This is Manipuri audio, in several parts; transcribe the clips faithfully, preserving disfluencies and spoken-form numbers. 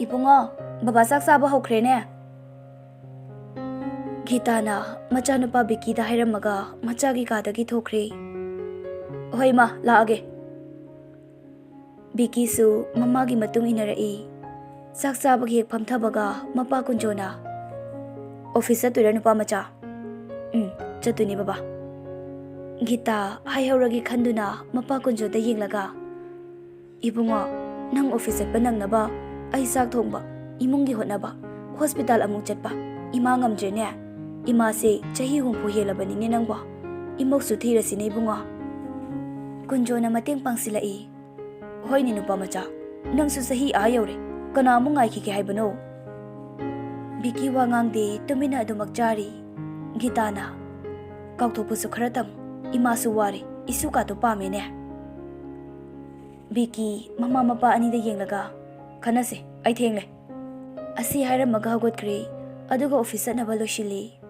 ꯏꯕꯨꯡꯉꯣ, ꯕꯕꯥ ꯆꯥꯛ ꯆꯥꯕ ꯍꯧꯈ꯭ꯔꯦꯅꯦ꯫ ꯒꯤꯇꯥꯅ ꯃꯆꯥꯅꯨꯄꯥ ꯕꯤꯀꯤꯗ ꯍꯥꯏꯔꯝꯃꯒ ꯃꯆꯥꯒꯤ ꯀꯥꯗꯒꯤ ꯊꯣꯛꯈ꯭ꯔꯦ꯫ "ꯍꯣꯏ ꯏꯃꯥ, ꯂꯥꯛꯑꯒꯦ꯫" ꯕꯤꯀꯤꯁꯨ ꯃꯃꯥꯒꯤ ꯃꯇꯨꯡ ꯏꯟꯅꯔꯛꯏ꯫ ꯆꯥꯛ ꯆꯥꯕꯒꯤ ꯍꯦꯛ ꯐꯝꯊꯕꯒ ꯃꯄꯥ ꯀꯨꯟꯖꯣꯅ, "ꯑꯣꯐꯤꯁ ꯆꯠꯇꯣꯏꯔꯥ ꯅꯨꯄꯥ ꯃꯆꯥ?" "ꯎꯝ, ꯆꯠꯇꯣꯏꯅꯦ ꯕꯕꯥ꯫" ꯒꯤꯇꯥ ꯍꯥꯏꯍꯧꯔꯒꯦ ꯈꯟꯗꯨꯅ ꯃꯄꯥ ꯀꯨꯟꯖꯣꯗ ꯌꯦꯡꯂꯒ, "ꯏꯕꯨꯡꯉꯣ, ꯅꯪ ꯑꯣꯐꯤꯁ ꯆꯠꯄ ꯅꯪꯅꯕ ꯑꯩ ꯆꯥꯛ ꯊꯣꯡꯕ, ꯏꯃꯨꯡꯒꯤ ꯍꯣꯠꯅꯕ, ꯍꯣꯁꯄꯤꯇꯥꯜ ꯑꯃꯨꯛ ꯆꯠꯄ, ꯏꯃꯥ ꯉꯝꯗ꯭ꯔꯦꯅꯦ꯫ ꯏꯃꯥꯁꯦ ꯆꯍꯤ ꯍꯨꯝꯐꯨ ꯍꯦꯜꯂꯕꯅꯤꯅꯦ ꯅꯪꯕꯣ꯫ ꯏꯃꯧꯁꯨ ꯊꯤꯔꯁꯤꯅꯦ ꯏꯕꯨꯡꯉꯣ꯫" ꯀꯨꯟꯖꯣꯅ ꯃꯇꯦꯡ ꯄꯥꯡꯁꯤꯜꯂꯛꯏ꯫ "ꯍꯣꯏꯅꯦ ꯅꯨꯄꯥ ꯃꯆꯥ, ꯅꯪꯁꯨ ꯆꯍꯤ ꯑꯥ ꯌꯧꯔꯦ, ꯀꯅꯥ ꯑꯃꯨꯛ ꯉꯥꯏꯈꯤꯒꯦ ꯍꯥꯏꯕꯅꯣ?" ꯕꯤꯀꯤ ꯋꯥ ꯉꯥꯡꯗꯦ, ꯇꯨꯃꯤꯟꯅ ꯑꯗꯨꯃꯛ ꯆꯥꯔꯤ꯫ ꯒꯤꯇꯥꯅ, "ꯀꯥꯎꯊꯣꯛꯄꯁꯨ ꯈꯔ ꯇꯝꯃꯨ, ꯏꯃꯥꯁꯨ ꯋꯥꯔꯦ, ꯏꯁꯨ ꯀꯥꯗꯣ ꯄꯥꯝꯃꯦꯅꯦ꯫" ꯕꯤꯀꯤ ꯃꯃꯥ ꯃꯄꯥ ꯑꯅꯤꯗ ꯌꯦꯡꯂꯒ, "ꯈꯟꯅꯁꯦ, ꯑꯩ ꯊꯦꯡꯂꯦ꯫" ꯑꯁꯤ ꯍꯥꯏꯔꯝꯃꯒ ꯍꯧꯒꯠꯈ꯭ꯔꯦ, ꯑꯗꯨꯒ ꯑꯣꯐꯤꯁ ꯆꯠꯅꯕ ꯂꯣꯏꯁꯤꯜꯂꯤ꯫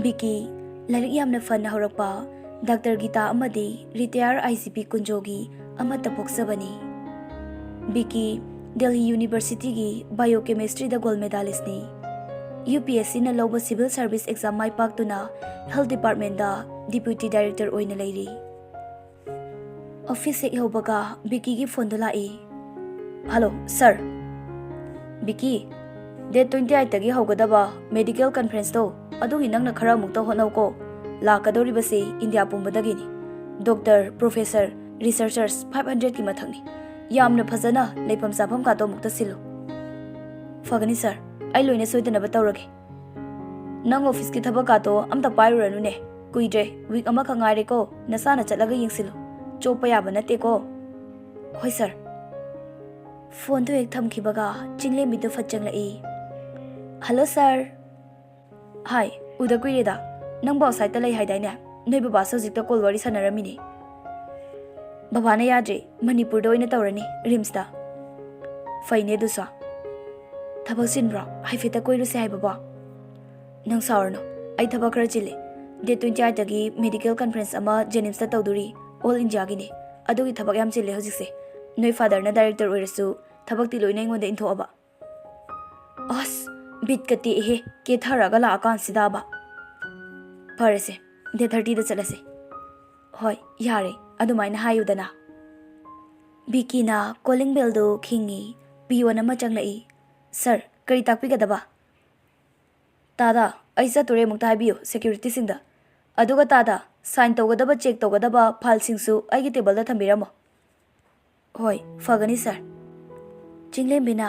ꯕꯤꯀꯤ ꯂꯥꯏꯔꯤꯛ ꯌꯥꯝꯅ ꯐꯅ ꯍꯧꯔꯛꯄ ꯗꯥꯛꯇꯔ ꯒꯤꯇꯥ ꯑꯃꯗꯤ ꯔꯤꯇꯥꯌꯔ ꯑꯥꯏ ꯖꯤ ꯄꯤ ꯀꯨꯟꯖꯣꯒꯤ ꯑꯃꯠꯇ ꯄꯣꯛꯆꯕꯅꯤ꯫ ꯕꯤꯀꯤ ꯗꯦꯜꯍꯤ ꯌꯨꯅꯤꯚꯔꯁꯤꯇꯤꯒꯤ ꯕꯥꯏꯑꯣꯀꯦꯃꯤꯁꯇ꯭ꯔꯤꯗ ꯒꯣꯜꯗ ꯃꯦꯗꯥꯂꯤꯁꯅꯤ꯫ ꯌꯨ ꯄꯤ ꯑꯦꯁ ꯁꯤꯅ ꯂꯧꯕ ꯁꯤꯚꯤꯜ ꯁꯔꯚꯤꯁ ꯑꯦꯛꯖꯥꯝ ꯃꯥꯏ ꯄꯥꯛꯇꯨꯅ ꯍꯦꯜꯊ ꯗꯤꯄꯥꯔꯠꯃꯦꯟꯗ ꯗꯤꯄ꯭ꯌꯨꯇꯤ ꯗꯥꯏꯔꯦꯛꯇꯔ ꯑꯣꯏꯅ ꯂꯩꯔꯤ꯫ ꯑꯣꯐꯤꯁ ꯍꯦꯛ ꯌꯧꯕꯒ ꯕꯤꯀꯤꯒꯤ ꯐꯣꯟꯗꯨ ꯂꯥꯛꯏ꯫ "Hello, sir." "Vicky, that twenty ꯑꯩꯠꯇꯒꯤ ꯍꯧꯒꯗꯕ ꯃꯦꯗꯤꯀꯦꯜ ꯀꯟꯐ꯭ꯔꯦꯟꯁꯇꯣ, ꯑꯗꯨꯒꯤ ꯅꯪꯅ ꯈꯔ ꯑꯃꯨꯛꯇ ꯍꯣꯠꯅꯧꯀꯣ꯫ ꯂꯥꯛꯀꯗꯧꯔꯤꯕꯁꯤ ꯏꯟꯗꯤꯌꯥ ꯄꯨꯝꯕꯗꯒꯤꯅꯤ꯫ ꯗꯣꯛꯇꯔ, ꯄ꯭ꯔꯣꯐꯦꯁꯔ, ꯔꯤꯁꯔꯆꯔꯁ ꯐꯥꯏꯚ ꯍꯟꯗ꯭ꯔꯦꯠꯀꯤ ꯃꯊꯛꯅꯤ꯫ ꯌꯥꯝꯅ ꯐꯖꯅ ꯂꯩꯐꯝ ꯆꯥꯐꯝ ꯀꯥꯗꯣ ꯑꯃꯨꯛꯇ ꯁꯤꯜꯂꯨ꯫" "ꯐꯒꯅꯤ ꯁꯥꯔ, ꯑꯩ ꯂꯣꯏꯅ ꯁꯣꯏꯗꯅꯕ ꯇꯧꯔꯒꯦ꯫" "ꯅꯪ ꯑꯣꯐꯤꯁꯀꯤ ꯊꯕꯛ ꯀꯥꯗꯣ ꯑꯝꯇ ꯄꯥꯏꯔꯨꯔꯅꯨꯅꯦ꯫ ꯀꯨꯏꯗ꯭ꯔꯦ, ꯋꯤꯛ ꯑꯃꯈꯛ ꯉꯥꯏꯔꯦꯀꯣ, ꯅꯁꯥꯅ ꯆꯠꯂꯒ ꯌꯦꯡꯁꯤꯜꯂꯨ꯫ ꯆꯣꯞꯄ ꯌꯥꯕ ꯅꯠꯇꯦꯀꯣ꯫" "ꯍꯣꯏ ꯁꯥꯔ꯫" ꯐꯣꯟꯗꯨ ꯍꯦꯛ ꯊꯝꯈꯤꯕꯒ ꯆꯤꯡꯂꯦꯝꯕꯤꯗꯨ ꯐꯠ ꯆꯪꯂꯛꯏ꯫ "ꯍꯜꯂꯣ ꯁꯥꯔ꯫" "ꯍꯥꯏ, ꯎꯗ ꯀꯨꯏꯔꯦꯗ꯫ ꯅꯪꯕꯨ ꯑꯥꯎꯠꯁꯥꯏꯗꯇ ꯂꯩ ꯍꯥꯏꯗꯥꯏꯅꯦ? ꯅꯣꯏ ꯕꯕꯥꯁꯨ ꯍꯧꯖꯤꯛꯇ ꯀꯣꯜ ꯋꯥꯔꯤ ꯁꯥꯟꯅꯔꯝꯃꯤꯅꯦ꯫" "ꯕꯕꯥꯅ ꯌꯥꯗ꯭ꯔꯦ, ꯃꯅꯤꯄꯨꯔꯗ ꯑꯣꯏꯅ ꯇꯧꯔꯅꯤ, ꯔꯤꯝꯁꯇ꯫" "ꯐꯩꯅꯦ ꯑꯗꯨꯁꯨ꯫ ꯊꯕꯛ ꯆꯤꯟꯕ꯭ꯔꯣ? ꯍꯥꯏꯐꯦꯠꯇ ꯀꯣꯏꯔꯨꯁꯦ ꯍꯥꯏꯕꯕꯣ?" "ꯅꯪ ꯁꯥꯎꯔꯅꯨ, ꯑꯩ ꯊꯕꯛ ꯈꯔ ꯆꯤꯜꯂꯦ꯫ ꯗꯦꯠ ꯇ꯭ꯋꯦꯟꯇꯤ ꯑꯩꯠꯇꯒꯤ ꯃꯦꯗꯤꯀꯦꯜ ꯀꯟꯐ꯭ꯔꯦꯟꯁ ꯑꯃ ꯖꯦꯅꯤꯝꯁꯇ ꯇꯧꯗꯣꯔꯤ, ꯑꯣꯜ ꯏꯟꯗꯤꯌꯥꯒꯤꯅꯤ꯫ ꯑꯗꯨꯒꯤ ꯊꯕꯛ ꯌꯥꯝ ꯆꯤꯜꯂꯦ ꯍꯧꯖꯤꯛꯁꯦ꯫ ꯅꯣꯏ ꯐꯥꯗꯔꯅ ꯗꯥꯏꯔꯦꯛꯇꯔ ꯑꯣꯏꯔꯁꯨ ꯊꯕꯛꯇꯤ ꯂꯣꯏꯅ ꯑꯩꯉꯣꯟꯗ ꯏꯟꯊꯣꯛꯑꯕ꯫ ꯑꯁ, ꯕꯤꯠꯀ ꯇꯦꯛꯏꯍꯦ, ꯀꯦꯊꯔꯒ ꯂꯥꯛꯑꯀꯥꯟꯁꯤꯗꯕ꯫ ꯐꯔꯦꯁꯦ, ꯗꯦꯠ ꯊꯥꯔꯇꯤꯗ ꯆꯠꯂꯁꯦ꯫ ꯍꯣꯏ, ꯌꯥꯔꯦ, ꯑꯗꯨꯃꯥꯏꯅ ꯍꯥꯏꯌꯨꯗꯅ꯫ ꯕꯤꯀꯤꯅ ꯀꯣꯂꯤꯡ ꯕꯦꯜꯗꯨ ꯈꯤꯡꯉꯤ꯫ ꯄꯤꯌꯣꯟ ꯑꯃ ꯆꯪꯂꯛꯏ꯫ "ꯁꯥꯔ, ꯀꯔꯤ ꯇꯥꯛꯄꯤꯒꯗꯕ?" "ꯇꯥꯗ, ꯑꯩ ꯆꯠꯇꯣꯔꯦ, ꯑꯃꯨꯛꯇ ꯍꯥꯏꯕꯤꯌꯨ ꯁꯦꯀ꯭ꯌꯨꯔꯤꯇꯤꯁꯤꯡꯗ꯫ ꯑꯗꯨꯒ ꯇꯥꯗ, ꯁꯥꯏꯟ ꯇꯧꯒꯗꯕ, ꯆꯦꯛ ꯇꯧꯒꯗꯕ ꯐꯥꯏꯜꯁꯤꯡꯁꯨ ꯑꯩꯒꯤ ꯇꯦꯕꯜꯗ ꯊꯝꯕꯤꯔꯝꯃꯣ"꯫ "ꯍꯣꯏ, ꯐꯒꯅꯤ ꯁꯥꯔ"꯫ ꯆꯤꯡꯂꯦꯝꯕꯤꯅ,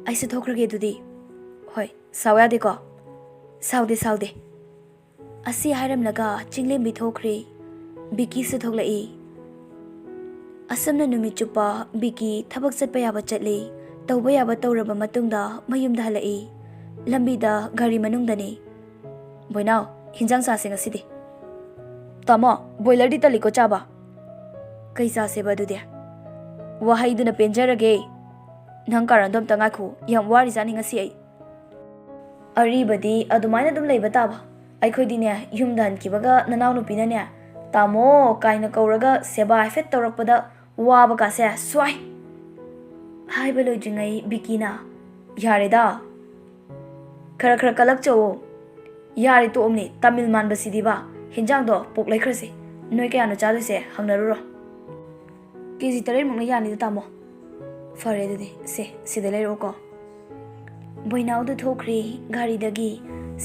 "ꯑꯩꯁꯨ ꯊꯣꯛꯈ꯭ꯔꯒꯦ ꯑꯗꯨꯗꯤ"꯫ "ꯍꯣꯏ, ꯁꯥꯎ ꯌꯥꯗꯦꯀꯣ"꯫ "ꯁꯥꯎꯗꯦ, ꯁꯥꯎꯗꯦ"꯫ ꯑꯁꯤ ꯍꯥꯏꯔꯝꯂꯒ ꯆꯤꯡꯂꯦꯝꯕꯤ ꯊꯣꯛꯈ꯭ꯔꯦ꯫ ꯕꯤꯀꯤꯁꯨ ꯊꯣꯛꯂꯛꯏ꯫ ꯑꯁꯨꯝꯅ ꯅꯨꯃꯤꯠ ꯆꯨꯞꯄ ꯕꯤꯀꯤ ꯊꯕꯛ ꯆꯠꯄ ꯌꯥꯕ ꯆꯠꯂꯤ, ꯇꯧꯕ ꯌꯥꯕ ꯇꯧꯔꯕ ꯃꯇꯨꯡꯗ ꯃꯌꯨꯝꯗ ꯍꯜꯂꯛꯏ꯫ ꯂꯝꯕꯤꯗ ꯒꯥꯔꯤ ꯃꯅꯨꯡꯗꯅꯤ꯫ "ꯕꯣꯏꯅꯥꯎ, ꯍꯤꯟꯖꯥꯡ ꯆꯥꯁꯦ ꯉꯁꯤꯗꯤ"꯫ "ꯇꯥꯃꯣ, ꯕꯣꯏꯂꯔꯗꯤ ꯇꯜꯂꯤꯀꯣ ꯆꯥꯕ"꯫ "ꯀꯩ ꯆꯥꯁꯦꯕ ꯑꯗꯨꯗꯤ?" "ꯋꯥꯍꯩꯗꯨꯅ ꯄꯦꯟꯖꯔꯒꯦ, ꯅꯪ ꯀꯥꯔꯟꯗꯣ ꯑꯝꯇ ꯉꯥꯏꯈꯣ, ꯌꯥꯝ ꯋꯥꯔꯤꯖꯥꯠꯅꯤ ꯉꯁꯤ ꯑꯩ"꯫ "ꯑꯔꯤꯕꯗꯤ ꯑꯗꯨꯃꯥꯏꯅ ꯑꯗꯨꯝ ꯂꯩꯕ ꯇꯥꯕ꯫ ꯑꯩꯈꯣꯏꯗꯤꯅꯦ, ꯌꯨꯝꯗ ꯍꯟꯈꯤꯕꯒ ꯅꯅꯥꯎꯅꯨꯄꯤꯅꯅꯦ 'ꯇꯥꯃꯣ' ꯀꯥꯏꯅ ꯀꯧꯔꯒ ꯁꯦꯕꯥ ꯍꯥꯏꯐꯦꯠ ꯇꯧꯔꯛꯄꯗ ꯋꯥꯕ ꯀꯥꯁꯦ ꯁ꯭ꯋꯥꯏ"꯫ ꯍꯥꯏꯕ ꯂꯣꯏꯗ꯭ꯔꯤꯉꯩ ꯕꯤꯀꯤꯅ, "ꯌꯥꯔꯦꯗ, ꯈꯔ ꯈꯔ ꯀꯜꯂꯛꯆꯧꯑꯣ"꯫ "ꯌꯥꯔꯦ, ꯇꯣꯛꯑꯝꯅꯦ, ꯇꯥꯃꯤꯜ ꯃꯥꯟꯕꯁꯤꯗꯤꯕ꯫ ꯍꯤꯟꯖꯥꯡꯗꯣ ꯄꯣꯛ ꯂꯩꯈ꯭ꯔꯁꯦ, ꯅꯣꯏ ꯀꯌꯥꯅꯣ ꯆꯥꯗꯣꯏꯁꯦ ꯍꯪꯅꯔꯨꯔꯣ"꯫ "ꯀꯦꯖꯤ ꯇꯔꯦꯠꯃꯨꯛꯅ ꯌꯥꯅꯤꯗ, ꯇꯥꯃꯣ"꯫ "ꯐꯔꯦ ꯑꯗꯨꯗꯤ, ꯁꯦ, ꯁꯤꯗ ꯂꯩꯔꯛꯑꯣꯀꯣ"꯫ ꯕꯣꯏꯅꯥꯎꯗꯨ ꯊꯣꯛꯈ꯭ꯔꯦ꯫ ꯒꯥꯔꯤꯗꯒꯤ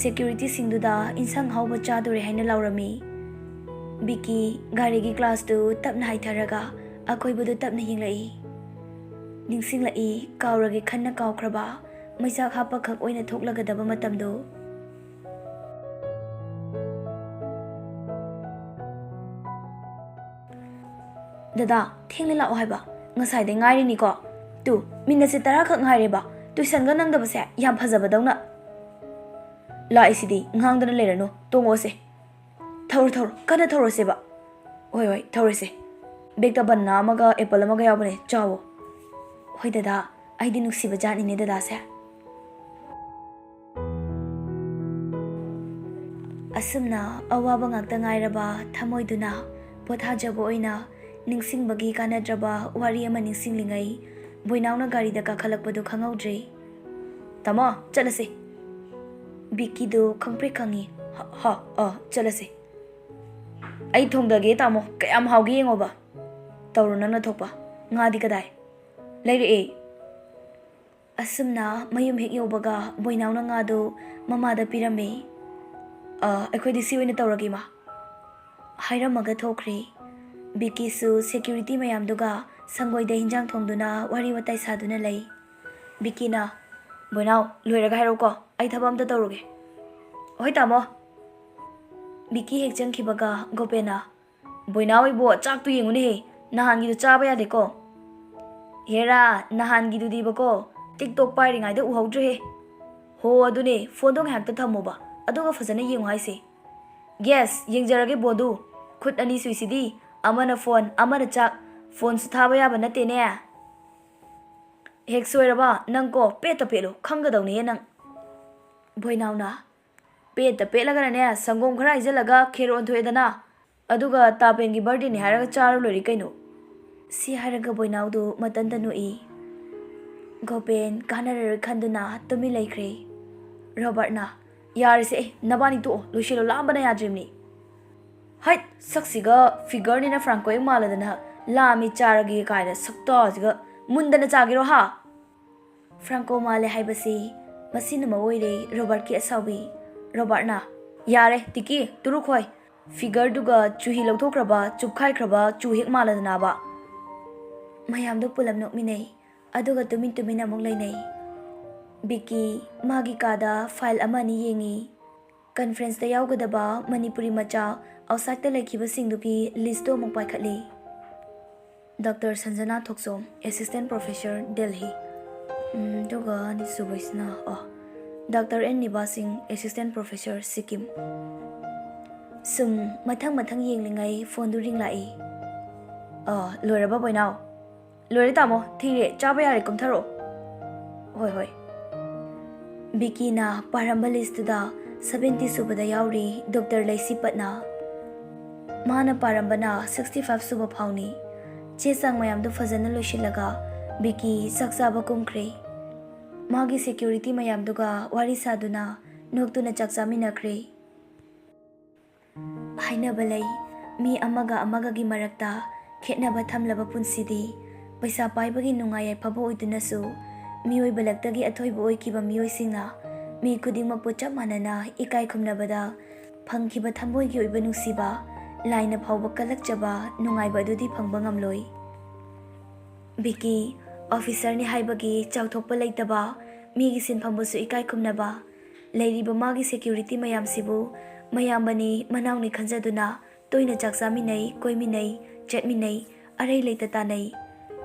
ꯁꯦꯀ꯭ꯌꯨꯔꯤꯇꯤꯁꯤꯡꯗꯨꯗ ꯏꯟꯁꯥꯡ ꯑꯍꯥꯎꯕ ꯆꯥꯗꯣꯔꯦ ꯍꯥꯏꯅ ꯂꯥꯎꯔꯝꯃꯤ꯫ ꯕꯤꯀꯤ ꯒꯥꯔꯤꯒꯤ ꯒ꯭ꯂꯥꯁꯇꯨ ꯇꯞꯅ ꯍꯥꯏꯊꯔꯒ ꯑꯀꯣꯏꯕꯗꯨ ꯇꯞꯅ ꯌꯦꯡꯂꯛꯏ꯫ ꯅꯤꯡꯁꯤꯡꯂꯛꯏ, ꯀꯥꯎꯔꯒꯦ ꯈꯟꯅ ꯀꯥꯎꯈ꯭ꯔꯕ ꯃꯩꯆꯥꯛ ꯍꯥꯞꯄꯈꯛ ꯑꯣꯏꯅ ꯊꯣꯛꯂꯒꯗꯕ ꯃꯇꯝꯗꯨ꯫ "ꯗꯗꯥ, ꯊꯦꯡꯅ ꯂꯥꯛꯑꯣ ꯍꯥꯏꯕ? ꯉꯁꯥꯏꯗꯩ ꯉꯥꯏꯔꯤꯅꯤꯀꯣ꯫ ꯇꯨ, ꯃꯤꯅꯠꯁꯦ ꯇꯔꯥꯈꯛ ꯉꯥꯏꯔꯦꯕ꯫ ꯇꯨꯏꯁꯟꯒ ꯅꯪꯗꯕꯁꯦ ꯌꯥꯝ ꯐꯖꯕꯗꯧꯅ"꯫ "ꯂꯥꯛꯏꯁꯤꯗꯤ, ꯉꯥꯡꯗꯅ ꯂꯩꯔꯅꯨ, ꯇꯣꯡꯉꯛꯑꯣꯁꯦ"꯫ "ꯊꯧꯔꯣ, ꯊꯧꯔꯣ, ꯀꯟꯅ ꯊꯧꯔꯣꯁꯦꯕ"꯫ "ꯍꯣꯏ, ꯍꯣꯏ, ꯊꯧꯔꯁꯦ꯫ ꯕꯦꯛꯇ ꯕꯅꯥꯅꯥ ꯑꯃꯒ ꯑꯦꯄꯜ ꯑꯃꯒ ꯌꯥꯎꯕꯅꯦ, ꯆꯥꯎꯋꯣ"꯫ "ꯍꯣꯏ ꯗꯗꯥ, ꯑꯩꯗꯤ ꯅꯨꯡꯁꯤꯕ ꯖꯥꯠꯅꯤꯅꯦ ꯗꯗꯥꯁꯦ"꯫ ꯑꯁꯨꯝꯅ ꯑꯋꯥꯕ ꯉꯥꯛꯇ ꯉꯥꯏꯔꯕ ꯊꯃꯣꯏꯗꯨꯅ ꯄꯣꯊꯥꯖꯕ ꯑꯣꯏꯅ ꯅꯤꯡꯁꯤꯡꯕꯒꯤ ꯀꯥꯟꯅꯗ꯭ꯔꯕ ꯋꯥꯔꯤ ꯑꯃ ꯅꯤꯡꯁꯤꯡꯂꯤꯉꯩ, ꯕꯣꯏꯅꯥꯎꯅ ꯒꯥꯔꯤꯗ ꯀꯥꯈꯠꯂꯛꯄꯗꯨ ꯈꯪꯍꯧꯗ꯭ꯔꯦ꯫ "ꯇꯥꯃꯣ, ꯆꯠꯂꯁꯦ꯫" ꯕꯤꯀꯤꯗꯨ ꯈꯪꯄ꯭ꯔꯦꯛ ꯈꯪꯉꯤ꯫ "ꯍ, ꯍ, ꯑ, ꯆꯠꯂꯁꯦ꯫ ꯑꯩ ꯊꯣꯡꯗꯒꯦ ꯇꯥꯃꯣ, ꯀꯌꯥꯝ ꯍꯥꯎꯒꯦ ꯌꯦꯡꯉꯣꯕ꯫" "ꯇꯧꯔꯣ ꯅꯪꯅ ꯊꯣꯛꯄ꯫ ꯉꯥꯗꯤ ꯀꯗꯥꯏ?" "ꯂꯩꯔꯛꯑꯦ꯫" ꯑꯁꯨꯝꯅ ꯃꯌꯨꯝ ꯍꯦꯛ ꯌꯧꯕꯒ ꯕꯣꯏꯅꯥꯎꯅ ꯉꯥꯗꯨ ꯃꯃꯥꯗ ꯄꯤꯔꯝꯃꯤ꯫ "ꯑ, ꯑꯩꯈꯣꯏꯗꯤ ꯁꯤ ꯑꯣꯏꯅ ꯇꯧꯔꯒꯦ, ꯏꯃꯥ꯫" ꯍꯥꯏꯔꯝꯃꯒ ꯊꯣꯛꯈ꯭ꯔꯦ꯫ ꯕꯤꯀꯤꯁꯨ ꯁꯦꯀ꯭ꯌꯨꯔꯤꯇꯤ ꯃꯌꯥꯝꯗꯨꯒ ꯁꯪꯒꯣꯏꯗ ꯍꯤꯟꯖꯥꯡ ꯊꯣꯡꯗꯨꯅ ꯋꯥꯔꯤ ꯋꯥꯇꯥꯏ ꯁꯥꯗꯨꯅ ꯂꯩ꯫ ꯕꯤꯀꯤꯅ, "ꯕꯣꯏꯅꯥꯎ, ꯂꯣꯏꯔꯒ ꯍꯥꯏꯔꯛꯎꯀꯣ, ꯑꯩ ꯊꯕꯛ ꯑꯝꯇ ꯇꯧꯔꯨꯒꯦ꯫" "ꯍꯣꯏ ꯇꯥꯃꯣ꯫" ꯕꯤꯀꯤ ꯍꯦꯛ ꯆꯪꯈꯤꯕꯒ ꯒꯣꯄꯦꯟꯅ, "ꯕꯣꯏꯅꯥꯎ, ꯏꯕꯣ, ꯆꯥꯛꯇꯨ ꯌꯦꯡꯉꯨꯅꯦꯍꯦ, ꯅꯍꯥꯟꯒꯤꯗꯨ ꯆꯥꯕ ꯌꯥꯗꯦꯀꯣ꯫" "ꯍꯦꯔꯥ, ꯅꯍꯥꯟꯒꯤꯗꯨꯗꯤꯕꯀꯣ, TikTok ꯄꯥꯏꯔꯤꯉꯩꯗ ꯎꯍꯧꯗ꯭ꯔꯦꯍꯦ꯫" "ꯍꯣ, ꯑꯗꯨꯅꯦ, ꯐꯣꯟꯗꯣ ꯉꯥꯏꯍꯥꯛꯇ ꯊꯝꯃꯣꯕ, ꯑꯗꯨꯒ ꯐꯖꯅ ꯌꯦꯡꯉꯨ ꯍꯥꯏꯁꯦ꯫" "ꯌꯦꯁ, ꯌꯦꯡꯖꯔꯒꯦ ꯕꯣꯟꯗꯨ꯫ ꯈꯨꯠ ꯑꯅꯤ ꯁꯨꯏꯁꯤꯗꯤ, ꯑꯃꯅ ꯐꯣꯟ, ꯑꯃꯅ ꯆꯥꯛ, ꯐꯣꯟꯁꯨ ꯊꯥꯕ ꯌꯥꯕ ꯅꯠꯇꯦꯅꯦ꯫" "ꯍꯦꯛ ꯁꯣꯏꯔꯕ ꯅꯪꯀꯣ, ꯄꯦꯠꯇ ꯄꯦꯠꯂꯨ, ꯈꯪꯒꯗꯧꯅꯦꯍꯦ ꯅꯪ꯫" ꯕꯣꯏꯅꯥꯎꯅ, "ꯄꯦꯠꯇ ꯄꯦꯠꯂꯒꯅꯅꯦ, ꯁꯪꯒꯣꯝ ꯈꯔ ꯍꯩꯖꯤꯜꯂꯒ ꯈꯦꯔ ꯑꯣꯟꯊꯣꯛꯑꯦꯗꯅ, ꯑꯗꯨꯒ ꯇꯥꯄꯦꯟꯒꯤ ꯕꯥꯔꯗꯦꯅꯤ ꯍꯥꯏꯔꯒ ꯆꯥꯔ ꯂꯣꯏꯔꯦ ꯀꯩꯅꯣ꯫" ꯁꯤ ꯍꯥꯏꯔꯒ ꯕꯣꯏꯅꯥꯎꯗꯨ ꯃꯇꯟꯇ ꯅꯣꯛꯏ꯫ ꯒꯣꯄꯦꯟ ꯀꯥꯟꯅꯔꯔꯣꯏ ꯈꯟꯗꯨꯅ ꯇꯨꯃꯤꯟ ꯂꯩꯈ꯭ꯔꯦ꯫ ꯔꯣꯕꯥꯔꯠꯅ, "ꯌꯥꯔꯦꯁꯦ, ꯑꯦ, ꯅꯕꯥꯅꯤ ꯇꯣꯛꯑꯣ, ꯂꯣꯏꯁꯤꯜꯂꯣ, ꯂꯥꯝꯕꯅ ꯌꯥꯗ꯭ꯔꯤꯕꯅꯤ꯫" "ꯍꯩꯠ, ꯁꯛꯁꯤꯒ ꯐꯤꯒꯔꯅꯤꯅ ꯐ꯭ꯔꯥꯡꯀꯣ ꯍꯦꯛ ꯃꯥꯜꯂꯗꯅ, ꯂꯥꯝꯃꯤ ꯆꯥꯔꯒꯦ ꯀꯥꯏꯅ ꯁꯛꯇꯥꯁꯤꯒ, ꯃꯨꯟꯗꯅ ꯆꯥꯒꯦꯔꯣ ꯍꯥ?" ꯐ꯭ꯔꯥꯡꯀꯣ ꯃꯥꯜꯂꯦ ꯍꯥꯏꯕꯁꯤ ꯃꯁꯤꯅ ꯃꯔꯨ ꯑꯣꯏꯔꯦ ꯔꯣꯕꯥꯔꯠꯀꯤ ꯑꯁꯥꯎꯕꯤ꯫ ꯔꯣꯕꯥꯔꯠꯅ, "ꯌꯥꯔꯦ ꯇꯤꯀꯤ, ꯇꯨꯔꯨꯛ ꯍꯣꯏ, ꯐꯤꯒꯔꯗꯨꯒ ꯆꯨꯍꯤ ꯂꯧꯊꯣꯛꯈ꯭ꯔꯕ, ꯆꯨꯞꯈꯥꯏꯈ꯭ꯔꯕ ꯆꯨ ꯍꯦꯛ ꯃꯥꯜꯂꯗꯅꯕ꯫" ꯃꯌꯥꯝꯗꯣ ꯄꯨꯂꯞ ꯅꯣꯛꯃꯤꯟꯅꯩ, ꯑꯗꯨꯒ ꯇꯨꯃꯤꯟ ꯇꯨꯃꯤꯟ ꯑꯃꯨꯛ ꯂꯩꯅꯩ꯫ ꯕꯤꯀꯤ ꯃꯥꯒꯤ ꯀꯥꯗ ꯐꯥꯏꯜ ꯑꯃ ꯑꯅꯤ ꯌꯦꯡꯉꯤ꯫ ꯀꯟꯐ꯭ꯔꯦꯟꯁꯇ ꯌꯥꯎꯒꯗꯕ ꯃꯅꯤꯄꯨꯔꯤ ꯃꯆꯥ ꯑꯥꯎꯠꯁꯥꯏꯗꯇ ꯂꯩꯈꯤꯕꯁꯤꯡꯗꯨꯒꯤ ꯂꯤꯁꯇꯣ ꯑꯃꯨꯛ ꯄꯥꯏꯈꯠꯂꯤ꯫ ꯗꯣꯛꯇꯔ ꯁꯟꯖꯅꯥ ꯊꯣꯛꯆꯣꯝ, ꯑꯦꯁꯤꯁꯇꯦꯟ ꯄ꯭ꯔꯣꯐꯦꯁꯔ, ꯗꯦꯜꯍꯤ꯫ ꯎꯝ, ꯑꯗꯨꯒ ꯑꯅꯤꯁꯨꯕꯁꯤꯅ, ꯑꯣ, ꯗꯣꯛꯇꯔ ꯑꯦꯟ ꯅꯤꯕꯥ ꯁꯤꯡ, ꯑꯦꯁꯤꯁꯇꯦꯟ ꯄ꯭ꯔꯣꯐꯦꯁꯔ, ꯁꯤꯛꯀꯤꯝ꯫ ꯁꯨꯝ ꯃꯊꯪ ꯃꯊꯪ ꯌꯦꯡꯂꯤꯉꯩ ꯐꯣꯟꯗꯨ ꯔꯤꯡ ꯂꯥꯛꯏ꯫ "ꯑ, ꯂꯣꯏꯔꯕ ꯕꯣꯏꯅꯥꯎ?" "ꯂꯣꯏꯔꯦ ꯇꯥꯃꯣ, ꯊꯤꯔꯦ, ꯆꯥꯕ ꯌꯥꯔꯦ, ꯀꯨꯝꯊꯔꯛꯑꯣ꯫" "ꯍꯣꯏ, ꯍꯣꯏ꯫" ꯕꯤꯀꯤꯅ ꯄꯥꯔꯝꯕ ꯂꯤꯁꯇꯨꯗ ꯁꯚꯦꯟꯇꯤ ꯁꯨꯕꯗ ꯌꯥꯎꯔꯤ ꯗꯣꯛꯇꯔ ꯂꯩꯁꯤꯄꯠꯅ꯫ ꯃꯥꯅ ꯄꯥꯔꯝꯕꯅ ꯁꯤꯛꯁꯇꯤ ꯐꯥꯏꯚ ꯁꯨꯕ ꯐꯥꯎꯅꯤ꯫ ꯆꯦ ꯆꯥꯡ ꯃꯌꯥꯝꯗꯨ ꯐꯖꯅ ꯂꯣꯏꯁꯤꯜꯂꯒ ꯕꯤꯀꯤ ꯆꯥꯛ ꯆꯥꯕ ꯀꯨꯝꯈ꯭ꯔꯦ꯫ ꯃꯥꯒꯤ ꯁꯦꯀ꯭ꯌꯨꯔꯤꯇꯤ ꯃꯌꯥꯝꯗꯨꯒ ꯋꯥꯔꯤ ꯁꯥꯗꯨꯅ ꯅꯣꯛꯇꯨꯅ ꯆꯥꯛ ꯆꯥꯃꯤꯟꯅꯈ꯭ꯔꯦ꯫ ꯍꯥꯏꯅꯕ ꯂꯩ, ꯃꯤ ꯑꯃꯒ ꯑꯃꯒꯒꯤ ꯃꯔꯛꯇ ꯈꯦꯠꯅꯕ ꯊꯝꯂꯕ ꯄꯨꯟꯁꯤꯗꯤ ꯄꯩꯁꯥ ꯄꯥꯏꯕꯒꯤ ꯅꯨꯡꯉꯥꯏ ꯌꯥꯏꯐꯕ ꯑꯣꯏꯗꯨꯅꯁꯨ, ꯃꯤꯑꯣꯏꯕ ꯂꯛꯇꯒꯤ ꯑꯊꯣꯏꯕ ꯑꯣꯏꯈꯤꯕ ꯃꯤꯑꯣꯏꯁꯤꯡꯅ ꯃꯤ ꯈꯨꯗꯤꯡꯃꯛꯄꯨ ꯆꯞ ꯃꯥꯟꯅꯅ ꯏꯀꯥꯏ ꯈꯨꯝꯅꯕꯗ ꯐꯪꯈꯤꯕ ꯊꯃꯣꯏꯒꯤ ꯑꯣꯏꯕ ꯅꯨꯡꯁꯤꯕ, ꯂꯥꯏꯅ ꯐꯥꯎꯕ ꯀꯜꯂꯛꯆꯕ ꯅꯨꯡꯉꯥꯏꯕ ꯑꯗꯨꯗꯤ ꯐꯪꯕ ꯉꯝꯂꯣꯏ꯫ ꯕꯤꯀꯤ ꯑꯣꯐꯤꯁꯔꯅꯤ ꯍꯥꯏꯕꯒꯤ ꯆꯥꯎꯊꯣꯛꯄ ꯂꯩꯇꯕ, ꯃꯤꯒꯤ ꯁꯤꯟꯐꯝꯕꯨꯁꯨ ꯏꯀꯥꯏ ꯈꯨꯝꯅꯕ, ꯂꯩꯔꯤꯕ ꯃꯥꯒꯤ ꯁꯦꯀ꯭ꯌꯨꯔꯤꯇꯤ ꯃꯌꯥꯝꯁꯤꯕꯨ ꯃꯌꯥꯝꯕꯅꯤ ꯃꯅꯥꯎꯅꯤ ꯈꯟꯖꯗꯨꯅ ꯇꯣꯏꯅ ꯆꯥꯛ ꯆꯥꯃꯤꯟꯅꯩ, ꯀꯣꯏꯃꯤꯟꯅꯩ, ꯆꯠꯃꯤꯟꯅꯩ, ꯑꯔꯩ ꯂꯩꯇ ꯇꯥꯟꯅꯩ꯫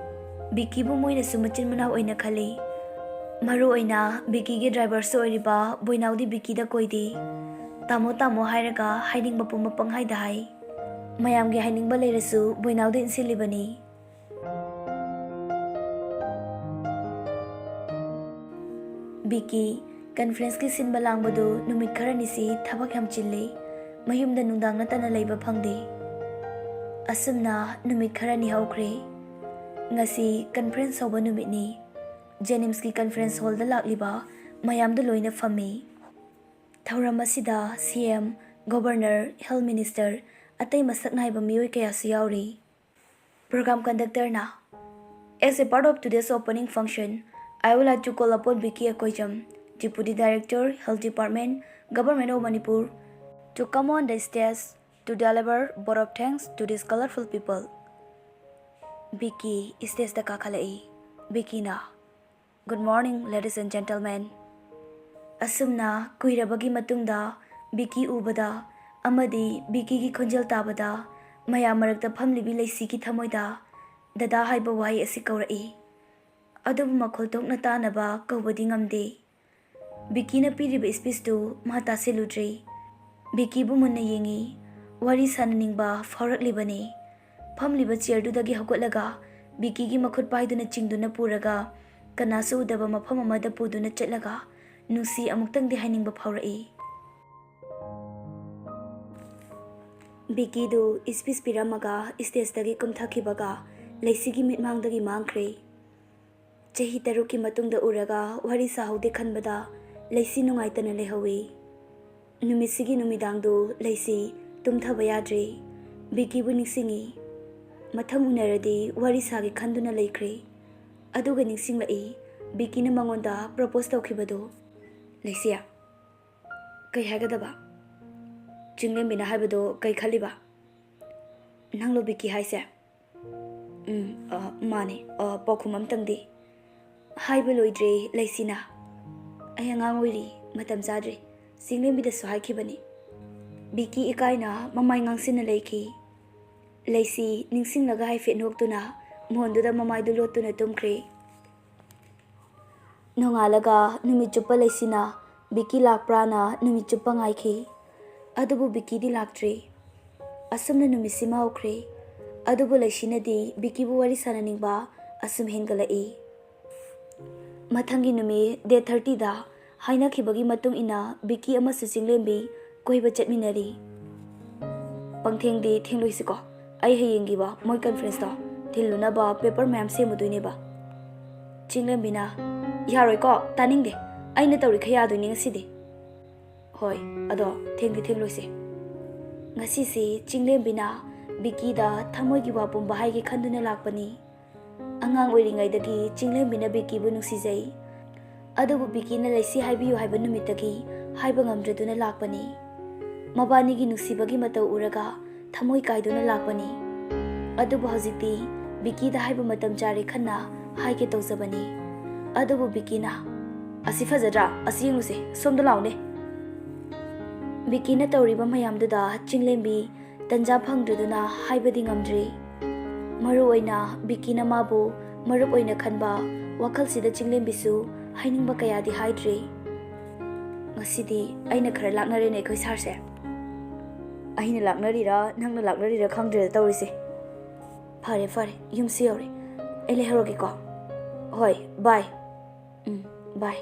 ꯕꯤꯀꯤꯕꯨ ꯃꯣꯏꯅꯁꯨ ꯃꯆꯤꯟ ꯃꯅꯥꯎ ꯑꯣꯏꯅ ꯈꯜꯂꯤ꯫ ꯃꯔꯨ ꯑꯣꯏꯅ ꯕꯤꯀꯤꯒꯤ ꯗ꯭ꯔꯥꯏꯚꯔꯁꯨ ꯑꯣꯏꯔꯤꯕ ꯕꯣꯏꯅꯥꯎꯗꯤ ꯕꯤꯀꯤꯗ ꯀꯣꯏꯗꯦ꯫ "ꯇꯥꯃꯣ, ꯇꯥꯃꯣ" ꯍꯥꯏꯔꯒ ꯍꯥꯏꯅꯤꯡꯕ ꯄꯨꯝꯕ ꯄꯪꯍꯥꯏꯗ ꯍꯥꯏ꯫ ꯃꯌꯥꯝꯒꯤ ꯍꯥꯏꯅꯤꯡꯕ ꯂꯩꯔꯁꯨ ꯕꯣꯏꯅꯥꯎꯗ ꯏꯟꯁꯤꯜꯂꯤꯕꯅꯤ꯫ ꯕꯤꯀꯤ ꯀꯟꯐ꯭ꯔꯦꯟꯁꯀꯤ ꯁꯤꯟꯕ ꯂꯥꯡꯕꯗꯨ ꯅꯨꯃꯤꯠ ꯈꯔꯅꯤꯁꯤ ꯊꯕꯛ ꯌꯥꯝ ꯆꯤꯜꯂꯤ꯫ ꯃꯌꯨꯝꯗ ꯅꯨꯡꯗꯥꯡ ꯅꯠꯇꯅ ꯂꯩꯕ ꯐꯪꯗꯦ꯫ ꯑꯁꯨꯝꯅ ꯅꯨꯃꯤꯠ ꯈꯔꯅꯤ ꯍꯧꯈ꯭ꯔꯦ꯫ ꯉꯁꯤ ꯀꯟꯐ꯭ꯔꯦꯟꯁ ꯍꯧꯕ ꯅꯨꯃꯤꯠꯅꯤ꯫ ꯖꯦꯅꯤꯝꯁꯀꯤ ꯀꯟꯐ꯭ꯔꯦꯟꯁ ꯍꯣꯜꯗ ꯂꯥꯛꯂꯤꯕ ꯃꯌꯥꯝꯗꯨ ꯂꯣꯏꯅ ꯐꯝꯃꯤ꯫ ꯊꯧꯔꯝ ꯑꯁꯤꯗ ꯁꯤ ꯑꯦꯝ, ꯒꯣꯚꯔꯅꯔ, ꯍꯦꯜꯊ ꯃꯤꯅꯤꯁꯇꯔ, ꯑꯇꯩ ꯃꯁꯛ ꯅꯥꯏꯕ ꯃꯤꯑꯣꯏ ꯀꯌꯥꯁꯨ ꯌꯥꯎꯔꯤ꯫ ꯄ꯭ꯔꯣꯒ꯭ꯔꯥꯝ ꯀꯟꯗꯛꯇꯔꯅ, "As a part of today's opening function, I would like to call upon Vicky Akoijam, Deputy Director, Health Department, Government of Manipur, to come on the stage to deliver vote of thanks to these colorful people." ꯕꯤꯀꯤ ꯁ꯭ꯇꯦꯖꯇ ꯀꯥꯈꯠꯂꯛꯏ꯫ ꯕꯤꯀꯤꯅ, "Good morning, ladies and gentlemen." ꯑꯁꯨꯝꯅ ꯀꯨꯏꯔꯕꯒꯤ ꯃꯇꯨꯡꯗ ꯕꯤꯀꯤ ꯎꯕꯗ ꯑꯃꯗꯤ ꯕꯤꯀꯤꯒꯤ ꯈꯣꯟꯖꯦꯜ ꯇꯥꯕꯗ ꯃꯌꯥꯝ ꯃꯔꯛꯇ ꯐꯝꯂꯤꯕꯤ ꯂꯩꯁꯤꯒꯤ ꯊꯃꯣꯏꯗ "ꯗꯗꯥ" ꯍꯥꯏꯕ ꯋꯥꯍꯩ ꯑꯁꯤ ꯀꯧꯔꯛꯏ꯫ ꯑꯗꯨꯕꯨ ꯃꯈꯣꯜ ꯊꯣꯛꯅ ꯇꯥꯅꯕ ꯀꯧꯕꯗꯤ ꯉꯝꯗꯦ꯫ ꯕꯤꯀꯤꯅ ꯄꯤꯔꯤꯕ ꯁ꯭ꯄꯤꯆꯇꯨ ꯃꯥ ꯇꯥꯁꯤꯜꯂꯨꯗ꯭ꯔꯦ꯫ ꯕꯤꯀꯤꯕꯨ ꯃꯨꯟꯅ ꯌꯦꯡꯉꯤ꯫ ꯋꯥꯔꯤ ꯁꯥꯅꯅꯤꯡꯕ ꯐꯥꯎꯔꯛꯂꯤꯕꯅꯤ꯫ ꯐꯝꯂꯤꯕ ꯆꯤꯌꯔꯗꯨꯗꯒꯤ ꯍꯧꯒꯠꯂꯒ ꯕꯤꯀꯤꯒꯤ ꯃꯈꯨꯠ ꯄꯥꯏꯗꯨꯅ ꯆꯤꯡꯗꯨꯅ ꯄꯨꯔꯒ ꯀꯅꯥꯁꯨ ꯎꯗꯕ ꯃꯐꯝ ꯑꯃꯗ ꯄꯨꯗꯨꯅ ꯆꯠꯂꯒ ꯅꯨꯡꯁꯤ ꯑꯃꯨꯛꯇꯪꯗꯤ ꯍꯥꯏꯅꯤꯡꯕ ꯐꯥꯎꯔꯛꯏ꯫ ꯕꯤꯀꯤꯗꯨ ꯁ꯭ꯄꯤꯆ ꯄꯤꯔꯝꯃꯒ ꯁ꯭ꯇꯦꯖꯇꯒꯤ ꯀꯨꯝꯊꯈꯤꯕꯒ ꯂꯩꯁꯤꯒꯤ ꯃꯤꯠꯃꯥꯡꯗꯒꯤ ꯃꯥꯡꯈ꯭ꯔꯦ꯫ ꯆꯍꯤ ꯇꯔꯨꯛꯀꯤ ꯃꯇꯨꯡꯗ ꯎꯔꯒ ꯋꯥꯔꯤ ꯁꯥꯍꯧꯗꯦ ꯈꯟꯕꯗ ꯂꯩꯁꯤ ꯅꯨꯡꯉꯥꯏꯇꯅ ꯂꯩꯍꯧꯏ꯫ ꯅꯨꯃꯤꯠꯁꯤꯒꯤ ꯅꯨꯃꯤꯗꯥꯡꯗꯨ ꯂꯩꯁꯤ ꯇꯨꯝꯊꯕ ꯌꯥꯗ꯭ꯔꯦ꯫ ꯕꯤꯀꯤꯕꯨ ꯅꯤꯡꯁꯤꯡꯉꯤ꯫ ꯃꯊꯪ ꯎꯅꯔꯗꯤ ꯋꯥꯔꯤ ꯁꯥꯒꯦ ꯈꯟꯗꯨꯅ ꯂꯩꯈ꯭ꯔꯦ꯫ ꯑꯗꯨꯒ ꯅꯤꯡꯁꯤꯡꯂꯛꯏ, ꯕꯤꯀꯤꯅ ꯃꯉꯣꯟꯗ ꯄ꯭ꯔꯄꯣꯁ ꯇꯧꯈꯤꯕꯗꯨ꯫ ꯂꯩꯁꯤ, ꯀꯩ ꯍꯥꯏꯒꯗꯕ? ꯆꯤꯡꯂꯦꯝꯕꯤꯅ ꯍꯥꯏꯕꯗꯣ ꯀꯩ ꯈꯜꯂꯤꯕ? ꯅꯪꯂꯣ ꯕꯤꯀꯤ ꯍꯥꯏꯁꯦ? ꯎꯝ, ꯑ, ꯃꯥꯅꯦ꯫ ꯑ, ꯄꯥꯎꯈꯨꯝ ꯑꯝꯇꯪꯗꯤ꯫ ꯍꯥꯏꯕ ꯂꯣꯏꯗ꯭ꯔꯦ ꯂꯩꯁꯤꯅ꯫ ꯑꯩ ꯑꯉꯥꯡ ꯑꯣꯏꯔꯤ, ꯃꯇꯝ ꯆꯥꯗ꯭ꯔꯤ꯫ ꯆꯤꯡꯂꯦꯝꯕꯤꯗꯁꯨ ꯍꯥꯏꯈꯤꯕꯅꯤ꯫ ꯕꯤꯀꯤ ꯏꯀꯥꯏꯅ ꯃꯃꯥꯏ ꯉꯥꯡꯁꯤꯟꯅ ꯂꯩꯈꯤ꯫ ꯂꯩꯁꯤ ꯅꯤꯡꯁꯤꯡꯂꯒ ꯍꯥꯏꯐꯦꯠ ꯅꯣꯛꯇꯨꯅ ꯃꯣꯟꯗꯨꯗ ꯃꯃꯥꯏꯗꯨ ꯂꯣꯠꯇꯨꯅ ꯇꯨꯝꯈ꯭ꯔꯦ꯫ ꯅꯣꯡꯉꯥꯜꯂꯒ ꯅꯨꯃꯤꯠ ꯆꯨꯞꯄ ꯂꯩꯁꯤꯅ ꯕꯤꯀꯤ ꯂꯥꯛꯄ꯭ꯔꯥꯅ ꯅꯨꯃꯤꯠ ꯆꯨꯞꯄ ꯉꯥꯏꯈꯤ꯫ ꯑꯗꯨꯕꯨ ꯕꯤꯀꯤꯗꯤ ꯂꯥꯛꯇ꯭ꯔꯦ꯫ ꯑꯁꯨꯝꯅ ꯅꯨꯃꯤꯠꯁꯤꯃ ꯍꯧꯈ꯭ꯔꯦ꯫ ꯑꯗꯨꯕꯨ ꯂꯩꯁꯤꯅꯗꯤ ꯕꯤꯀꯤꯕꯨ ꯋꯥꯔꯤ ꯁꯥꯟꯅꯅꯤꯡꯕ ꯑꯁꯨꯝ ꯍꯦꯟꯒꯠꯂꯛꯏ꯫ ꯃꯊꯪꯒꯤ ꯅꯨꯃꯤꯠ, ꯗꯦꯠ ꯊꯥꯔꯇꯤꯗ, ꯍꯥꯏꯅꯈꯤꯕꯒꯤ ꯃꯇꯨꯡ ꯏꯟꯅ ꯕꯤꯀꯤ ꯑꯃꯁꯨꯡ ꯆꯤꯡꯂꯦꯝꯕꯤ ꯀꯣꯏꯕ ꯆꯠꯃꯤꯟꯅꯔꯤ꯫ ꯄꯪꯊꯦꯡꯗꯤ ꯊꯦꯡꯂꯣꯏꯁꯤꯀꯣ꯫ ꯑꯩ ꯍꯌꯦꯡꯒꯤꯕ ꯃꯣꯏ ꯀꯟꯐ꯭ꯔꯦꯟꯁꯇꯣ ꯊꯤꯜꯂꯨꯅꯕ ꯄꯦꯄꯔ ꯃꯌꯥꯝ ꯁꯦꯝꯃꯨꯗꯣꯏꯅꯦꯕ꯫ ꯆꯤꯡꯂꯦꯝꯕꯤꯅ, "ꯌꯥꯔꯣꯏꯀꯣ, ꯇꯥꯅꯤꯡꯗꯦ꯫ ꯑꯩꯅ ꯇꯧꯔꯤꯈꯩ ꯌꯥꯗꯣꯏꯅꯤ ꯉꯁꯤꯗꯤ꯫" "ꯍꯣꯏ, ꯑꯗꯣ ꯊꯦꯡꯗꯤ ꯊꯦꯡꯂꯣꯏꯁꯦ꯫" ꯉꯁꯤꯁꯤ ꯆꯤꯡꯂꯦꯝꯕꯤꯅ ꯕꯤꯀꯤꯗ ꯊꯃꯣꯏꯒꯤ ꯋꯥ ꯄꯨꯝꯕ ꯍꯥꯏꯒꯦ ꯈꯟꯗꯨꯅ ꯂꯥꯛꯄꯅꯤ꯫ ꯑꯉꯥꯡ ꯑꯣꯏꯔꯤꯉꯩꯗꯒꯤ ꯆꯤꯡꯂꯦꯝꯕꯤꯅ ꯕꯤꯀꯤꯕꯨ ꯅꯨꯡꯁꯤꯖꯩ꯫ ꯑꯗꯨꯕꯨ ꯕꯤꯀꯤꯅ ꯂꯩꯁꯤ ꯍꯥꯏꯕꯤꯌꯨ ꯍꯥꯏꯕ ꯅꯨꯃꯤꯠꯇꯒꯤ ꯍꯥꯏꯕ ꯉꯝꯗ꯭ꯔꯗꯨꯅ ꯂꯥꯛꯄꯅꯤ꯫ ꯃꯕꯥꯅꯤꯒꯤ ꯅꯨꯡꯁꯤꯕꯒꯤ ꯃꯇꯧ ꯎꯔꯒ ꯊꯃꯣꯏ ꯀꯥꯏꯗꯨꯅ ꯂꯥꯛꯄꯅꯤ꯫ ꯑꯗꯨꯕꯨ ꯍꯧꯖꯤꯛꯇꯤ ꯕꯤꯀꯤꯗ ꯍꯥꯏꯕ ꯃꯇꯝ ꯆꯥꯔꯦ ꯈꯟꯅ ꯍꯥꯏꯒꯦ ꯇꯧꯖꯕꯅꯤ꯫ ꯑꯗꯨꯕꯨ ꯕꯤꯀꯤꯅ, "ꯑꯁꯤ ꯐꯖꯗ꯭ꯔꯥ? ꯑꯁꯤ ꯌꯦꯡꯂꯨꯁꯦ, ꯁꯣꯝꯗ ꯂꯥꯎꯅꯦ꯫" ꯕꯤꯀꯤꯅ ꯇꯧꯔꯤꯕ ꯃꯌꯥꯝꯗꯨꯗ ꯆꯤꯡꯂꯦꯝꯕꯤ ꯇꯟꯖꯥ ꯐꯪꯗ꯭ꯔꯗꯨꯅ ꯍꯥꯏꯕꯗꯤ ꯉꯝꯗ꯭ꯔꯤ꯫ ꯃꯔꯨ ꯑꯣꯏꯅ ꯕꯤꯀꯤꯅ ꯃꯥꯕꯨ ꯃꯔꯨꯞ ꯑꯣꯏꯅ ꯈꯟꯕ ꯋꯥꯈꯜꯁꯤꯗ ꯆꯤꯡꯂꯦꯝꯕꯤꯁꯨ ꯍꯥꯏꯅꯤꯡꯕ ꯀꯌꯥꯗꯤ ꯍꯥꯏꯗ꯭ꯔꯤ꯫ "ꯉꯁꯤꯗꯤ ꯑꯩꯅ ꯈꯔ ꯂꯥꯛꯅꯔꯦꯅꯦ ꯑꯩꯈꯣꯏ ꯁꯥꯔꯁꯦ꯫ ꯑꯩꯅ ꯂꯥꯛꯅꯔꯤꯔꯥ, ꯅꯪꯅ ꯂꯥꯛꯅꯔꯤꯔꯥ ꯈꯪꯗ꯭ꯔꯦꯗ ꯇꯧꯔꯤꯁꯦ꯫ ꯐꯔꯦ, ꯐꯔꯦ, ꯌꯨꯝꯁꯨ ꯌꯧꯔꯦ꯫ ꯑꯩ ꯂꯩꯍꯧꯔꯒꯦꯀꯣ꯫ ꯍꯣꯏ, ꯕꯥꯏ꯫ ꯎꯝ, ꯕꯥꯏ꯫"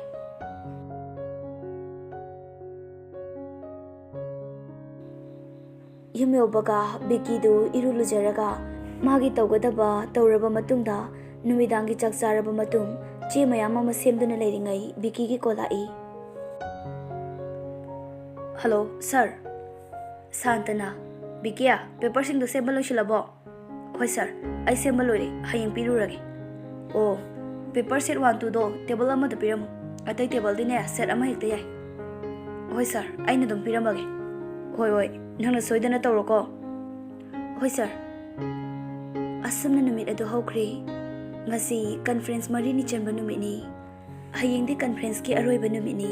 ꯌꯨꯝ ꯌꯧꯕꯒ ꯕꯤꯀꯤꯗꯨ ꯏꯔꯨ ꯂꯨꯖꯔꯒ ꯃꯥꯒꯤ ꯇꯧꯒꯗꯕ ꯇꯧꯔꯕ ꯃꯇꯨꯡꯗ ꯅꯨꯃꯤꯗꯥꯡꯒꯤ ꯆꯥꯛ ꯆꯥꯔꯕ ꯃꯇꯨꯡ ꯆꯦ ꯃꯌꯥꯝ ꯑꯃ ꯁꯦꯝꯗꯨꯅ ꯂꯩꯔꯤꯉꯩ ꯕꯤꯀꯤꯒꯤ ꯀꯣꯜ ꯂꯥꯛꯏ꯫ "ꯍꯜꯂꯣ, ꯁꯥꯔ꯫ ꯁꯥꯟꯇꯅ, ꯕꯤꯀꯤ, ꯄꯦꯄꯔꯁꯤꯡꯗꯣ ꯁꯦꯝꯕ ꯂꯣꯏꯁꯤꯜꯂꯕꯣ?" "ꯍꯣꯏ ꯁꯥꯔ, ꯑꯩ ꯁꯦꯝꯕ ꯂꯣꯏꯔꯦ, ꯍꯌꯦꯡ ꯄꯤꯔꯨꯔꯒꯦ꯫" "ꯑꯣ, ꯄꯦꯄꯔ ꯁꯦꯠ ꯋꯥꯟ ꯇꯨꯗꯣ ꯇꯦꯕꯜ ꯑꯃꯗ ꯄꯤꯔꯝꯃꯨ, ꯑꯇꯩ ꯇꯦꯕꯜꯗꯤꯅꯦ ꯁꯦꯠ ꯑꯃ ꯍꯦꯛꯇ ꯌꯥꯏ꯫" "ꯍꯣꯏ ꯁꯥꯔ, ꯑꯩꯅ ꯑꯗꯨꯝ ꯄꯤꯔꯝꯃꯒꯦ꯫" "ꯍꯣꯏ ꯍꯣꯏ, ꯅꯪꯅ ꯁꯣꯏꯗꯅ ꯇꯧꯔꯣꯀꯣ꯫" "ꯍꯣꯏ ꯁꯥꯔ꯫" ꯑꯁꯨꯝꯅ ꯅꯨꯃꯤꯠ ꯑꯗꯨ ꯍꯧꯈ꯭ꯔꯦ꯫ ꯉꯁꯤ ꯀꯟꯐ꯭ꯔꯦꯟꯁ ꯃꯔꯤꯅꯤ ꯆꯟꯕ ꯅꯨꯃꯤꯠꯅꯤ꯫ ꯍꯌꯦꯡꯗꯤ ꯀꯟꯐ꯭ꯔꯦꯟꯁꯀꯤ ꯑꯔꯣꯏꯕ ꯅꯨꯃꯤꯠꯅꯤ꯫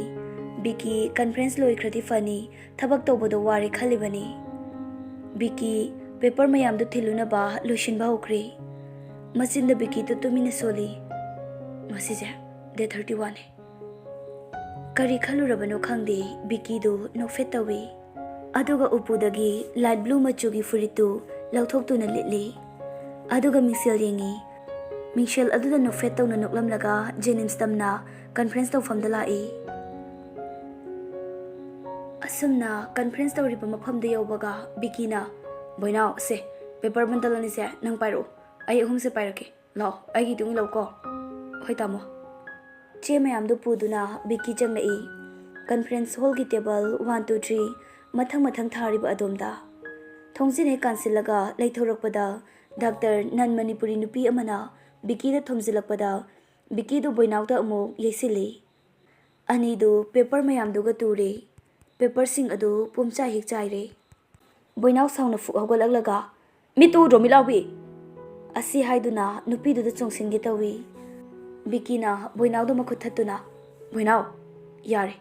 ꯕꯤꯀꯤ ꯀꯟꯐ꯭ꯔꯦꯟꯁ ꯂꯣꯏꯈ꯭ꯔꯗꯤ ꯐꯅꯤ, ꯊꯕꯛ ꯇꯧꯕꯗꯣ ꯋꯥꯔꯦ ꯈꯜꯂꯤꯕꯅꯤ꯫ ꯕꯤꯀꯤ ꯄꯦꯄꯔ ꯃꯌꯥꯝꯗꯨ ꯊꯤꯜꯂꯨꯅꯕ ꯂꯣꯏꯁꯤꯟꯕ ꯍꯧꯈ꯭ꯔꯦ꯫ ꯃꯆꯤꯟꯗ ꯕꯤꯀꯤꯗꯨ ꯇꯨꯃꯤꯟꯅ ꯁꯣꯜꯂꯤ꯫ "ꯉꯁꯤꯁꯦ ꯗꯦꯠ ꯊꯥꯔꯇꯤ ꯋꯥꯟꯅꯤ꯫" ꯀꯔꯤ ꯈꯜꯂꯨꯔꯕꯅꯣ ꯈꯪꯗꯦ, ꯕꯤꯀꯤꯗꯨ ꯅꯣꯛꯐꯦꯠ ꯇꯧꯏ꯫ ꯑꯗꯨꯒ ꯎꯄꯨꯗꯒꯤ ꯂꯥꯏꯠ ꯕ꯭ꯂꯨ ꯃꯆꯨꯒꯤ ꯐꯨꯔꯤꯠꯇꯨ ꯂꯧꯊꯣꯛꯇꯨꯅ ꯂꯤꯠꯂꯤ꯫ ꯑꯗꯨꯒ ꯃꯤꯡꯁꯦꯜ ꯌꯦꯡꯉꯤ꯫ ꯃꯤꯡꯁꯦꯜ ꯑꯗꯨꯗ ꯅꯣꯛꯐꯦꯠ ꯇꯧꯅ ꯅꯣꯛꯂꯝꯂꯒ ꯖꯦꯅꯤꯝꯁ ꯇꯝꯅ ꯀꯟꯐ꯭ꯔꯦꯟꯁ ꯇꯧꯐꯝꯗ ꯂꯥꯛꯏ꯫ ꯑꯁꯨꯝꯅ ꯀꯟꯐ꯭ꯔꯦꯟꯁ ꯇꯧꯔꯤꯕ ꯃꯐꯝꯗꯨ ꯌꯧꯕꯒ ꯕꯤꯀꯤꯅ, "ꯕꯣꯏꯅꯥꯎ, ꯁꯦ, ꯄꯦꯄꯔ ꯕꯟꯗꯜ ꯑꯅꯤꯁꯦ ꯅꯪ ꯄꯥꯏꯔꯛꯎ, ꯑꯩ ꯑꯍꯨꯝꯁꯦ ꯄꯥꯏꯔꯛꯀꯦ꯫ ꯂꯥꯛꯑꯣ, ꯑꯩꯒꯤ ꯏꯇꯨꯡ ꯏꯜꯂꯛꯎꯀꯣ꯫" "ꯍꯣꯏ ꯇꯥꯃꯣ꯫" ꯆꯦ ꯃꯌꯥꯝꯗꯨ ꯄꯨꯗꯨꯅ ꯕꯤꯀꯤ ꯆꯪꯂꯛꯏ꯫ ꯀꯟꯐ꯭ꯔꯦꯟꯁ ꯍꯣꯜꯒꯤ ꯇꯦꯕꯜ ꯋꯥꯟ, ꯇꯨ, ꯊ꯭ꯔꯤ ꯃꯊꯪ ꯃꯊꯪ ꯊꯥꯔꯤꯕ ꯑꯗꯣꯝꯗ꯫ ꯊꯣꯡꯖꯤꯟ ꯍꯦꯛ ꯀꯥꯟꯁꯤꯜꯂꯒ ꯂꯩꯊꯣꯔꯛꯄꯗ ꯗꯥꯛꯇꯔ ꯅꯟ ꯃꯅꯤꯄꯨꯔꯤ ꯅꯨꯄꯤ ꯑꯃꯅ ꯕꯤꯀꯤꯗ ꯊꯣꯝꯖꯤꯜꯂꯛꯄꯗ ꯕꯤꯀꯤꯗꯨ ꯕꯣꯏꯅꯥꯎꯗ ꯑꯃꯨꯛ ꯌꯩꯁꯤꯜꯂꯤ꯫ ꯑꯅꯤꯗꯨ ꯄꯦꯄꯔ ꯃꯌꯥꯝꯗꯨꯒ ꯇꯨꯔꯦ꯫ ꯄꯦꯄꯔꯁꯤꯡ ꯑꯗꯨ ꯄꯨꯝꯆꯥꯏ ꯍꯦꯛ ꯆꯥꯏꯔꯦ꯫ ꯕꯣꯏꯅꯥꯎ ꯁꯥꯎꯅ ꯐꯨꯛ ꯍꯧꯒꯠꯂꯛꯂꯒ, "ꯃꯤꯠꯇꯨ ꯎꯗ꯭ꯔꯣ, ꯃꯤꯠꯂꯥꯎꯕꯤ?" ꯑꯁꯤ ꯍꯥꯏꯗꯨꯅ ꯅꯨꯄꯤꯗꯨꯗ ꯆꯣꯡꯁꯤꯟꯒꯦ ꯇꯧꯏ꯫ ꯕꯤꯀꯤꯅ ꯕꯣꯏꯅꯥꯎꯗ ꯃꯈꯨꯠ ꯊꯠꯇꯨꯅ, "ꯕꯣꯏꯅꯥꯎ, ꯌꯥꯔꯦ꯫"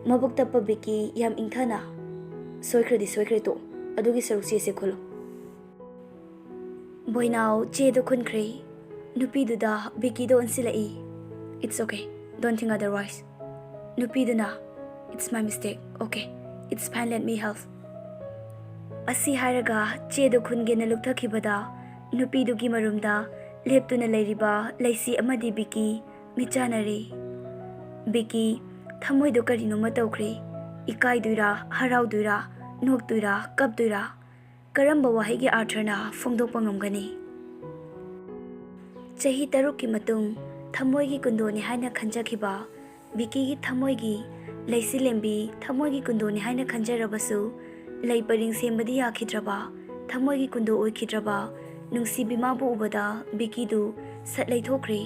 ꯃꯕꯨꯛ ꯇꯞꯄ ꯕꯤꯀꯤ ꯌꯥꯝ ꯏꯪꯊꯅ, "ꯁꯣꯏꯈ꯭ꯔꯗꯤ ꯁꯣꯏꯈ꯭ꯔꯦ, ꯇꯣꯛꯑꯣ, ꯑꯗꯨꯒꯤ ꯁꯔꯨꯛ ꯆꯦꯁꯦ ꯈꯨꯜꯂꯨ꯫" ꯕꯣꯏꯅꯥꯎ ꯆꯦꯗꯨ ꯈꯨꯟꯈ꯭ꯔꯦ꯫ ꯅꯨꯄꯤꯗꯨꯗ ꯕꯤꯀꯤꯗ ꯑꯣꯟꯁꯤꯜꯂꯛꯏ꯫ "It's okay, don't think otherwise." ꯅꯨꯄꯤꯗꯨꯅ, "It's my mistake, okay, it's fine, let me help." ꯑꯁꯤ ꯍꯥꯏꯔꯒ ꯆꯦꯗꯨ ꯈꯨꯟꯒꯦꯅ ꯂꯨꯞꯊꯈꯤꯕꯗ ꯅꯨꯄꯤꯗꯨꯒꯤ ꯃꯔꯨꯝꯗ ꯂꯦꯞꯇꯨꯅ ꯂꯩꯔꯤꯕ ꯂꯩꯁꯤ ꯑꯃꯗꯤ ꯕꯤꯀꯤ ꯃꯤꯠꯆꯥꯟꯅꯔꯦ꯫ ꯕꯤꯀꯤ ꯊꯃꯣꯏꯗꯨ ꯀꯔꯤꯅꯣꯃ ꯇꯧꯈ꯭ꯔꯦ꯫ ꯏꯀꯥꯏꯗꯣꯏꯔꯥ, ꯍꯔꯥꯎꯗꯣꯏꯔꯥ, ꯅꯣꯛꯇꯣꯏꯔꯥ, ꯀꯞꯇꯣꯏꯔꯥ? ꯀꯔꯝꯕ ꯋꯥꯍꯩꯒꯤ ꯑꯥꯔꯊꯅ ꯐꯣꯡꯗꯣꯛꯄ ꯉꯝꯒꯅꯤ? ꯆꯍꯤ ꯇꯔꯨꯛꯀꯤ ꯃꯇꯨꯡ ꯊꯃꯣꯏꯒꯤ ꯀꯨꯟꯗꯣꯅꯤ ꯍꯥꯏꯅ ꯈꯟꯖꯈꯤꯕ ꯕꯤꯀꯤꯒꯤ ꯊꯃꯣꯏꯒꯤ ꯂꯩꯆꯤꯂꯦꯝꯕꯤ ꯊꯃꯣꯏꯒꯤ ꯀꯨꯟꯗꯣꯅꯤ ꯍꯥꯏꯅ ꯈꯟꯖꯔꯕꯁꯨ, ꯂꯩ ꯄꯔꯤꯡ ꯁꯦꯝꯕꯗꯤ ꯌꯥꯈꯤꯗ꯭ꯔꯕ ꯊꯃꯣꯏꯒꯤ ꯀꯨꯟꯗꯣ ꯑꯣꯏꯈꯤꯗ꯭ꯔꯕ ꯅꯨꯡꯁꯤꯕꯤꯃꯥꯕꯨ ꯎꯕꯗ ꯕꯤꯀꯤꯗꯨ ꯁꯠ ꯂꯩꯊꯣꯛꯈ꯭ꯔꯦ꯫